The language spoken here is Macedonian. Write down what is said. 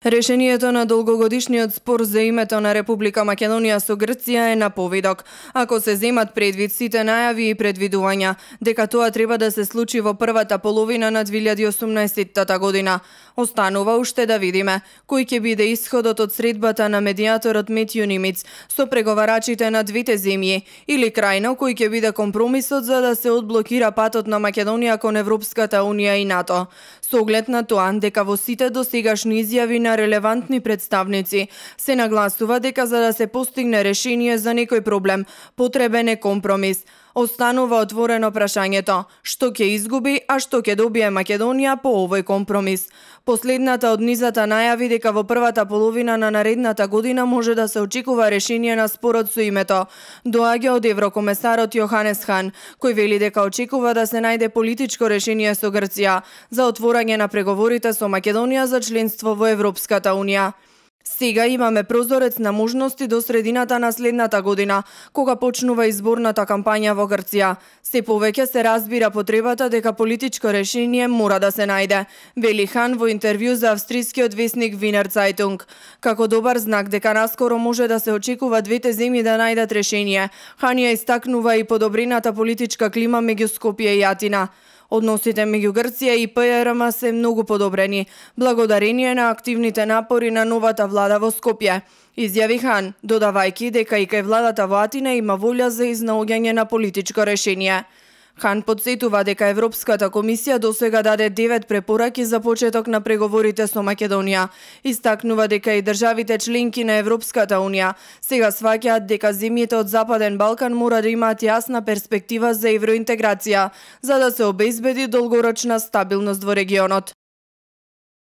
Решението на долгогодишниот спор за името на Република Македонија со Грција е на повидок. Ако се земат предвид сите најави и предвидувања дека тоа треба да се случи во првата половина на 2018 година, останува уште да видиме кој ќе биде исходот од средбата на медијаторот Метју Нимиц со преговарачите на двете земји или крајно кој ќе биде компромисот за да се одблокира патот на Македонија кон Европската Унија и НАТО. Со оглед на тоа дека во сите досегашни изјави на релевантни представници се нагласува дека за да се постигне решение за некој проблем потребен е компромис. Останува отворено прашањето што ќе изгуби, а што ќе добие Македонија по овој компромис. Последната од низата најави дека во првата половина на наредната година може да се очекува решение на спорот со името доаѓа од еврокомесарот Јоханес Хан, кој вели дека очекува да се најде политичко решение со Грција за отворање на преговорите со Македонија за членство во Европската Унија. Сега имаме прозорец на можности до средината на следната година, кога почнува изборната кампања во Грција. Се повеќе се разбира потребата дека политичко решение мора да се најде, вели Хан во интервју за австрискиот весник Wiener Zeitung. Како добар знак дека наскоро може да се очекува двете земји да најдат решение, Хан ја истакнува и подобрената политичка клима меѓу Скопје и Атина. Односите меѓу Грција и ПРМ се многу подобрени, благодарение на активните напори на новата влада во Скопје, изјави Хан, додавајќи дека и кај владата во Атина има волја за изнаоѓање на политичко решение. Хан подсетува дека Европската комисија досега даде 9 препораки за почеток на преговорите со Македонија. Истакнува дека и државите членки на Европската Унија сега сваќаат дека земјите од Западен Балкан мора да имаат јасна перспектива за евроинтеграција, за да се обезбеди долгорочна стабилност во регионот.